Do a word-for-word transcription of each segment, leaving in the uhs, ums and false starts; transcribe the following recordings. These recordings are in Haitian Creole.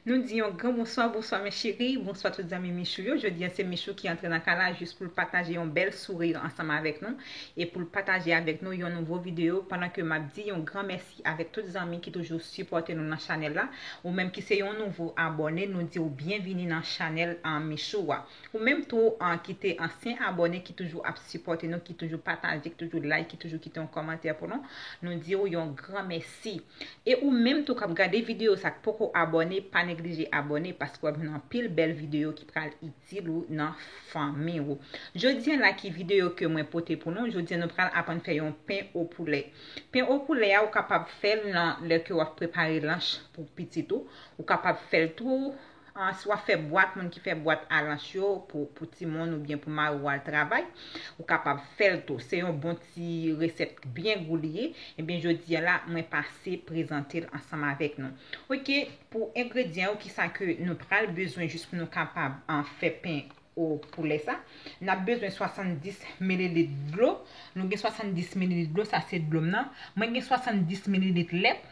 Nou di yon gran bonswa, bonswa mes chéris, bonswa tout zanmi Michou yo. Jodi a se Michou ki antre nan kay la jis pou l pataje yon bèl souri ansanm avèk nou e pou l pataje avèk nou yon nouvo videyo pandan ke m ap di yon gran mèsi avèk tout zanmi ki toujou sipòte nou nan chanèl la. Ou menm ki se yon nouvo abòne, nou di w byenvini nan chanèl an Michou a. Ou menm tou an ki te ansyen abòne ki toujou ap sipòte nou, ki toujou pataje, ki toujou like, ki toujou kite yon kòmantè pou nou, nou di w yon gran mèsi. E ou menm tou k ap gade videyo sa k poko abòne, pa neglije abòne paske w ap jwenn anpil bèl videyo ki pral itil ou nan fanmi ou. Jodi a la ki videyo ke mwen pote pou nou, jodi a nou pral aprann fè yon pen o poulè. Pen o poulè a ou kapab fè l nan lè ke w ap prepare lanch pou pitit ou, ou kapab fè l tou an, si w ap fè bwat, moun ki fè bwat a lanch yo pou, pou timoun oubyen pou mari w al travay, ou kapab fè l tou. Se yon bon ti resèt byen gou li ye. Ebyen, jodi a la, mwen pase prezante l ansanm avèk nou. Oke, pou engredyan yo, kisa ke nou pral bezwen jis pou nou kapab, an, fè pen o poulè sa? N ap bezwen swasanndis mililit dlo. Nou gen swasanndis mililit dlo, sa se dlo m nan. Mwen gen swasanndis mililit lèt.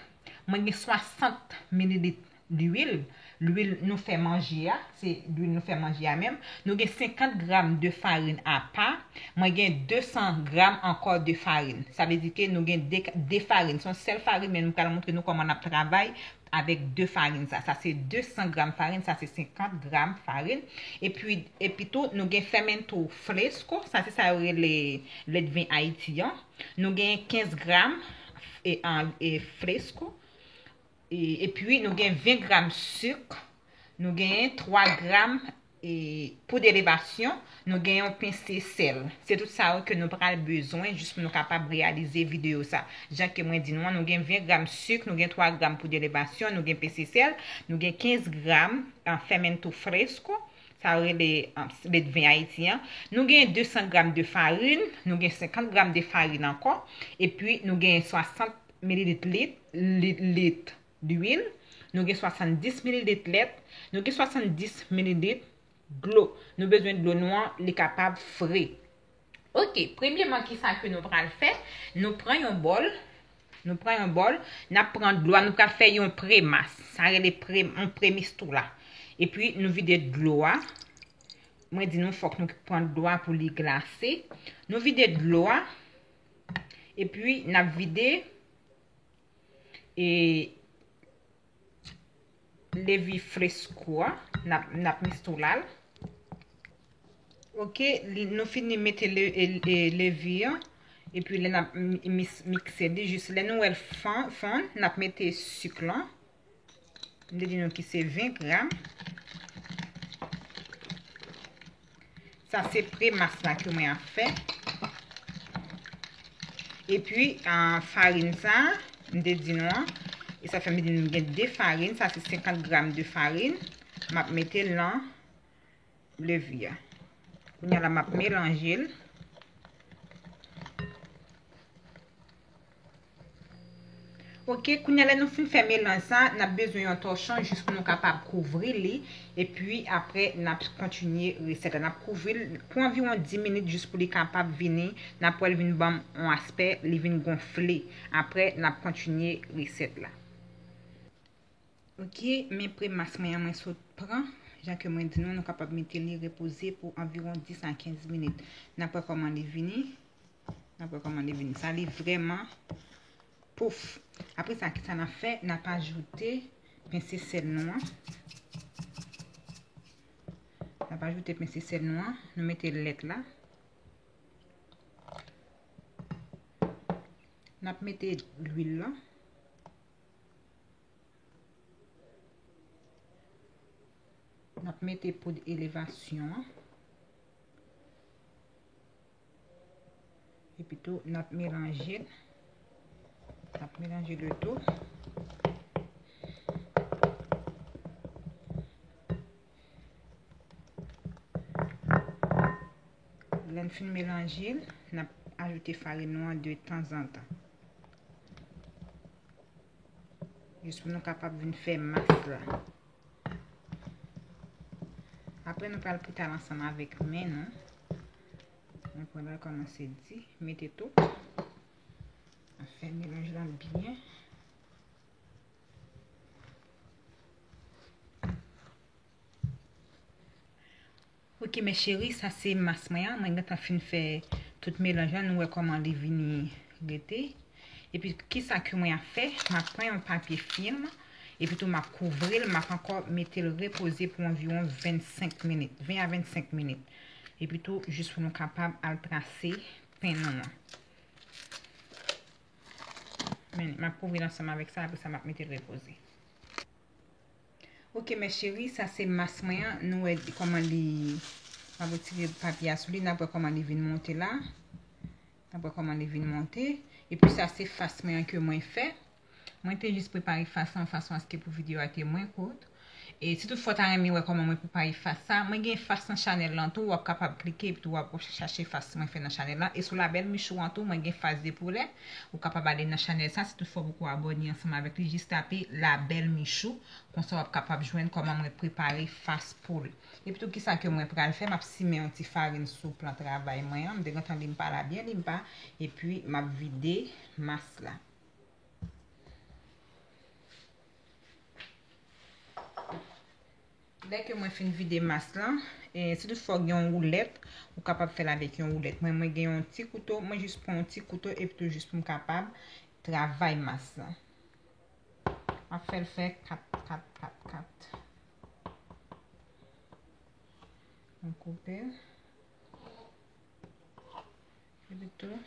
Mwen gen swasant mililit lwil, lwil nou fè manje a, se lwil nou fè manje a menm. Nou gen senkant gram de farin apa. Mwen gen de san gram ankò de farin. Sa vle di ke nou gen de, de farin. Se yon sèl farin, men nou pral montre nou kòman n ap travay avèk de farin sa. Sa se de san gram farin, sa se senkant gram farin. Epi, epi tou, nou gen fèmento fresko, sa se sa yo rele lèdven Ayiti an. Nou gen kenz gram e, an, e fresko. E, epi nou gen ven gram sik, nou gen twa gram, e, poud elevasyon, nou gen yon pense sèl. Se tout sa yo ke nou pral bezwen jis pou nou kapab reyalize videyo sa. Jan ke mwen di nou an, nou gen ven gram sik, nou gen twa gram poud elevasyon, nou gen pense sèl, nou gen kenz gram, an, fèmento fresko, sa yo rele, an, lèdven Ayiti an. Nou gen de san gram de farin, nou gen senkant gram de farin ankò, epi nou gen swasant mililit lit, lit, lit lwil, nou gen swasanndis mililit lèt, nou gen swasanndis mililit dlo. Nou bezwen dlo nou an, li kapab fre. Oke, premyeman, kisa ke nou pral fè? Nou pran yon bòl, nou pran yon bòl, n ap pran dlo a, nou pral fè yon premas. Sa rele pre, yon premis tou la. Epi, nou vide dlo a. Mwen di nou, fòk nou pran dlo a pou li glase. Nou vide dlo a. Epi, n ap vide e levi fresko a, n ap, n ap mistoula l. Oke, li, nou fini mete le, e, e, levi an, epi lè n ap mi-, mis-, mikse li, jis lè nou wè l fan-, fonn, n ap mete sik lan. M te di nou ki se ven gram. Sa se premas la ke mwen ap fè. Epi, ah, farin sa, m te di nou an, e sa fè m di nou gen de farin, sa se senkant gram de farin. M ap mete l nan levi a. Kounye a la, m ap melanje l. Oke, kounye a lè nou fin fè melanj sa, n ap bezwen yon tòchon jis pou nou kapab kouvri li. Epi apre, n ap kontinye resèt la. N ap kouvri l pou anviwon dis minit jis pou li kapab vini. N ap wè l vin ban m yon aspè, li vin gonfle. Apre, n ap kontinye resèt la. Oke, men premas mwen an mwen sot pran. Jan ke mwen di nou, nou kapab mete li repoze pou anviwon dis a kenz minit. N ap wè kòman li vini. N ap wè kòman li vini. Sa li vrèman pouf. Apre sa, kisa n ap fè? N ap ajoute pense sèl nou an. N ap ajoute pense sèl nou an. Nou mete lèt la. N ap mete lwil la. N ap mete poud elevasyon an. Epi tou, n ap melanje l. N ap melanje le tou. Lè n fin melanje l, n ap ajoute farin nou an de tanzantan. Jis pou nou kapab vin fè mas la. Apre, nou pral pote l ansanm avèk men nou. Nou pral kòmanse di, mete tou. N ap fè melanj lan byen. Ok, mes chéries, sa se mas mwen an. Mwen gentan fin fè tout melanj lan. Nou wè kòman li vini rete. Epi, kisa ke mwen ap fè? M ap pran yon papye fim. Epi tou, m ap kouvri l. M ap ankò mete l repoze pou anviwon vennsenk minit. Ven a vennsenk minit. Epi tou, jis pou nou kapab al trase pen nou an. Men, m ap kouvri l ansanm avèk sa, apre sa, m ap mete l repoze. Ok, mes chéries, sa se mas mwen an. Nou wè kòman li, m ap retire papye a sou li, n ap wè kòman li vin monte la. N ap wè kòman li vin monte. Epi sa se fas mwen an ke mwen fè. Mwen te jis prepare fas lan fason aske pou videyo a te mwen kout. E si toutfwa w ta renmen wè kòman mwen prepare fas sa, mwen gen fas nan chanèl lan tou, w ap kapab klike epi tou w ap chache fas mwen fè nan chanèl lan. E sou Labèl Michou an tou, mwen gen fas de poulè. Ou kapab ale nan chanèl sa, si toutfwa w poko abòne ansanm avèk li, jis tape Labèl Michou. Konsa w ap kapab jwenn kòman mwen prepare fas poul. Epi tou, kisa ke mwen pral fè? M ap simen yon ti farin sou plan travay mwen an. M te gentan limpa la byen limpa. Epi, m ap vide mas la. Lè ke mwen fin vide mas lan, e, si toutfwa w gen yon woulèt, ou kapab fè l avèk yon woulèt. Mwen, mwen gen yon ti kouto, mwen jis pran yon ti kouto epi tou jis pou m kapab travay mas lan. M ap fè l fè kat, kat, kat, kat. Mwen koupe. Epi tou.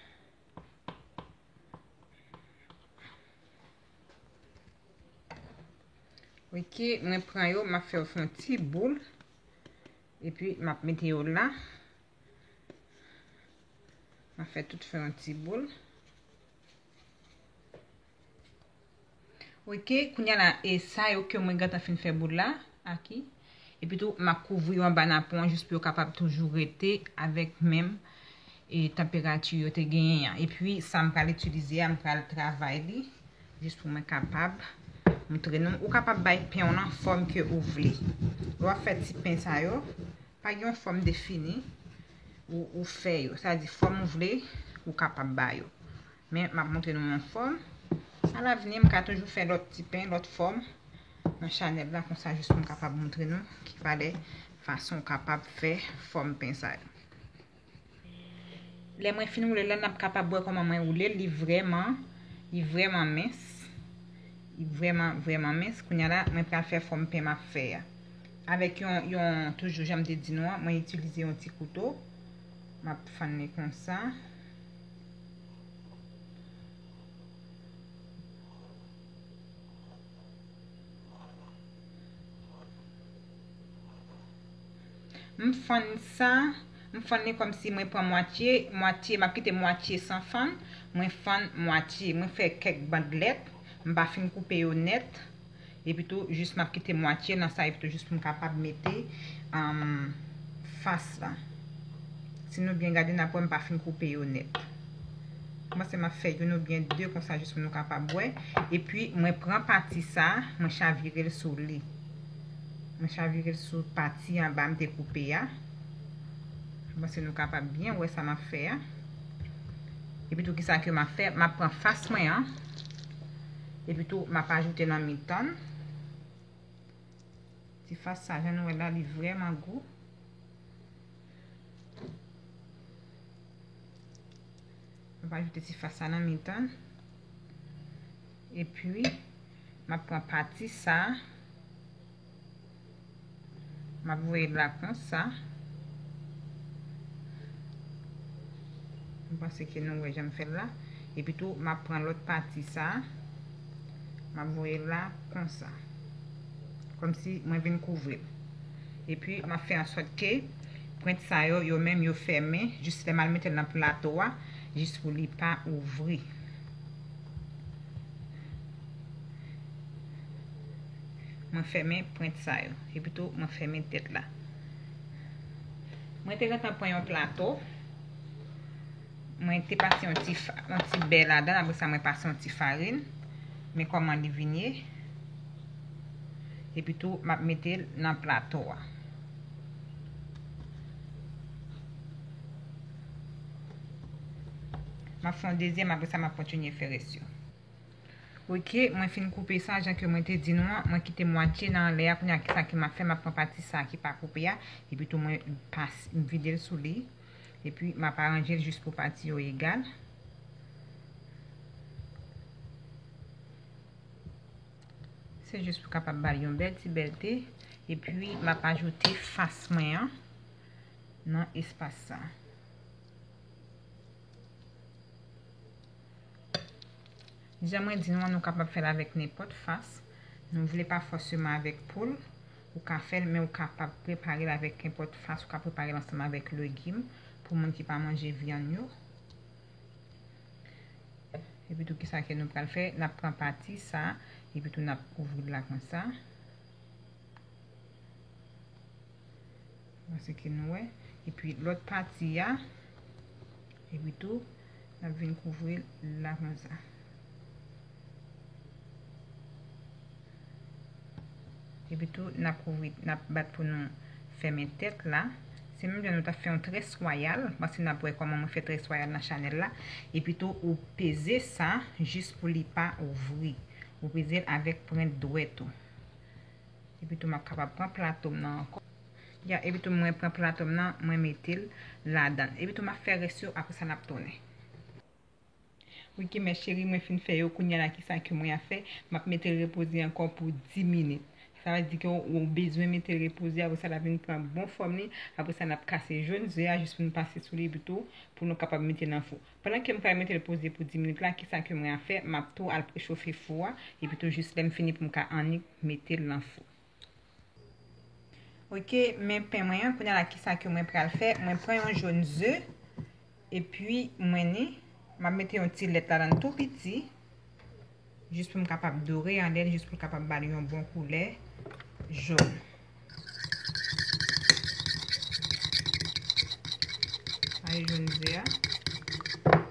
Ok, mwen pran yo, m ap fè yo fè yon ti boul. Epi, m ap mete yo la. M ap fè tout fè yon ti boul. Ok, kounye a la, e sa yo ke mwen gentan fin fè boul la, aki. Epi tou, m ap kouvri yo anba napon an jis pou yo kapab toujou rete avèk menm, e, tanperati yo te genyen an. Epi, sa m pral itilize a, m pral travay li jis pou mwen kapab montre nou. Ou kapab bay pen w lan fòm ke ou vle. Lè w ap fè ti pen sa yo, pa gen yon fòm defini ou, ou fè yo. Sa di fòm ou vle, ou kapab ba yo. Men, m ap montre nou yon fòm. Alavni, m ka toujou fè lòt ti pen, lòt fòm nan chanèl la, konsa jis pou m kapab montre nou ki valè fason w kapab fè fòm pen sa yo. Lè mwen fin woule l la, n ap kapab wè kòman mwen woule l. Li vrèman, li vrèman mens. Li vrèman, vrèman mens. Kounye a la, mwen pral fè fòm pen m ap fè a. Avèk yon, yon, toujou jan m te di nou an, mwen itilize yon ti kouto. M ap fann li konsa. M fann sa, m fann li kòmsi mwen pran mwatye, mwatye, m ap kite mwatye san fann, mwen fann mwatye. Mwen fè kèk bandlèt, m pa fin koupe yo nèt. Epi tou, jis m ap kite mwatye nan sa, epi tou, jis pou m kapab mete, um, fas la. Si nou byen gade, n ap wè m pa fin koupe yo nèt. Mwen se m ap fè youn oubyen de konsa, jis pou nou kapab wè. Epi, mwen pran pati sa, mwen chavire l sou li. Mwen chavire l sou pati anba m te koupe a. Mwen se nou kapab byen wè sa m ap fè a. Epi tou, kisa ke m ap fè? M ap pran fas mwen an. Epi tou, m ap ajoute nan mitan. Ti fas sa, jan nou wè la, li vrèman gou. M ap ajoute ti fas sa nan mitan. Epi, m ap pran pati sa. M ap voye l la konsa. M panse ke nou wè jan m fè l la. Epi tou, m ap pran lòt pati sa. M ap voye l la konsa. Kòmsi mwen vin kouvri l. Epi, m ap fè ansòt ke pwent sa yo, yo menm, yo fèmen, jis lè m al mete l nan plato a, jis pou li pa ouvri. Mwen fèmen pwent sa yo. Epi tou, mwen fèmen tèt la. Mwen te gentan pran yon plato. Mwen te pase yon ti fa-, yon ti bè ladan l, apre sa mwen pase yon ti farin. Men kòman li vin ye. Epi tou, m ap mete l nan plato a. M ap fè yon dezyèm, apre sa m ap kontinye fè rès yo. Ok, mwen fin koupe sa, jan ke mwen te di nou an, mwen kite mwatye nan anlè a, kounye a kisa ke m ap fè, m ap pran pati sa ki pa koupe a, epi tou mwen pas, m vide l sou li, epi m ap aranje l jis pou pati yo egal. Se jis pou kapab ba l yon bèl ti bèlte, epi m ap ajoute fas mwen an nan espas sa. Jan mwen di nou an, nou kapab fè l avèk nenpòt fas. Nou vle pa fòseman avèk poul, ou ka fè l, men ou kapab prepare l avèk nenpòt fas, ou ka prepare l ansanm avèk legim pou moun ki pa manje vyann yo. Epi tou, kisa ke nou pral fè? N ap pran pati sa, epi tou n ap kouvri l la konsa. Paske nou wè. Epi lòt pati a, epi tou, n ap vin kouvri l la konsa. Epi tou, n ap kouvri, n ap bat pou nou fèmen tèt la. Se menm jan nou t ap fè yon très wayal, paske n ap wè kòman mwen fè très wayal nan chanèl la. Epi tou, ou peze sa jis pou li pa ouvri. Ou peze l avèk pwent dwèt ou. Epi tou, m ap kapab pran plato m nan ankò. Ya, epi tou, mwen pran plato m nan, mwen mete l ladan l. Epi tou, m ap fè rès yo, apre sa, n ap tounen. Wi, ki mè cheri, mwen fin fè yo, kounye a la, kisa ke mwen ap fè? M ap mete l repoze ankò pou dis minit. Sa vle di ke w, w bezwen mete l repoze, apre sa, l ap vin pran bon fòm li. Apre sa, n ap kase jòn ze a, jis pou n pase sou li, epi tou, pou nou kapab mete l nan fou. Pandan ke m pral mete l poze pou dis minit la, kisa ke mwen ap fè? M ap tou al prechofe fou a, epi tou, jis lè m fini pou m ka annik mete l nan fou. Ok, men pen mwen an, kounye a la, kisa ke mwen pral fè? Mwen pran yon jòn ze, epi mwen ni, m ap mete yon ti lèt ladan l tou piti, jis pou m kapab dore anlè l, jis pou l kapab ba l yon bon koulè jòn. Sa e jòn ze a.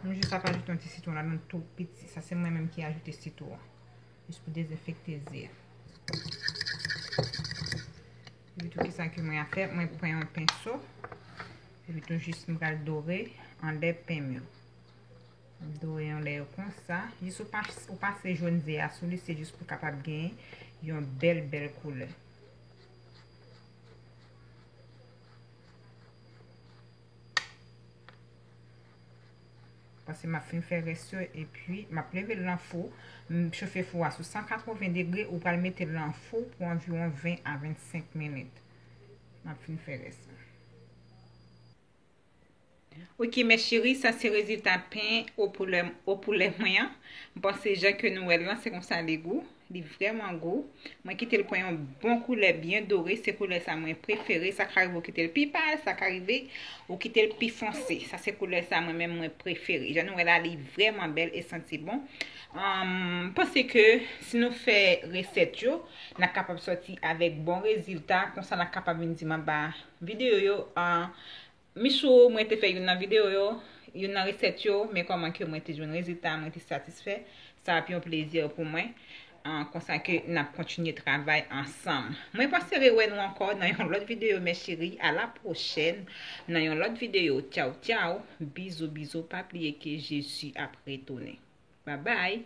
M jis ap ajoute yon ti sitwon ladan l tou piti. Sa se mwen menm ki ajoute sitwon an. Jis pou dezenfekte ze a. Epi tou, kisa ke mwen ap fè? Mwen pran yon penso. Epi tou, jis m pral dore anlè pen m yo. M dore anlè yo konsa. Jis ou pas-, ou pase jòn ze a sou li, se jis pou kapab gen yon bèl, bèl koulè. Paske m ap fin fè rès yo, epi m ap leve l nan fou. M chofe fou a sou san katreven degre, ou pral mete l nan fou pou anviwon ven a vennsenk minit. M ap fin fè rès la. Ok, mè cheri, sa se rezilta pen o poulè, o poulè mwen an. M panse jan ke nou wè l lan, se konsa li gou. Li vrèman gou. Mwen kite l pran yon bon koulè byen dore. Se koulè sa mwen prefere. Sa ka rive ou kite l pi pal, sa ka rive ou kite l pi fonse. Sa se koulè sa mwen menm mwen prefere. Jan nou wè la, li vrèman bèl e santi bon. Ahn, m panse ke si nou fè resèt yo, n a kapab sòti avèk bon rezilta. Konsa n a kapab vin di m anba videyo yo, ahn, Michou, mwen te fè youn nan videyo yo, youn nan resèt yo, men kòman ke mwen te jwenn rezilta, mwen te satisfè. Sa ap yon plezi pou mwen. Ah, konsa ke n ap kontinye travay ansanm. Mwen panse rewè nou ankò nan yon lòt videyo, mè cheri. A la pwochèn, nan yon lòt videyo. Tchaw, tchaw. Bizou, bizou. Pa bliye ke Jezi ap retounen. Babay.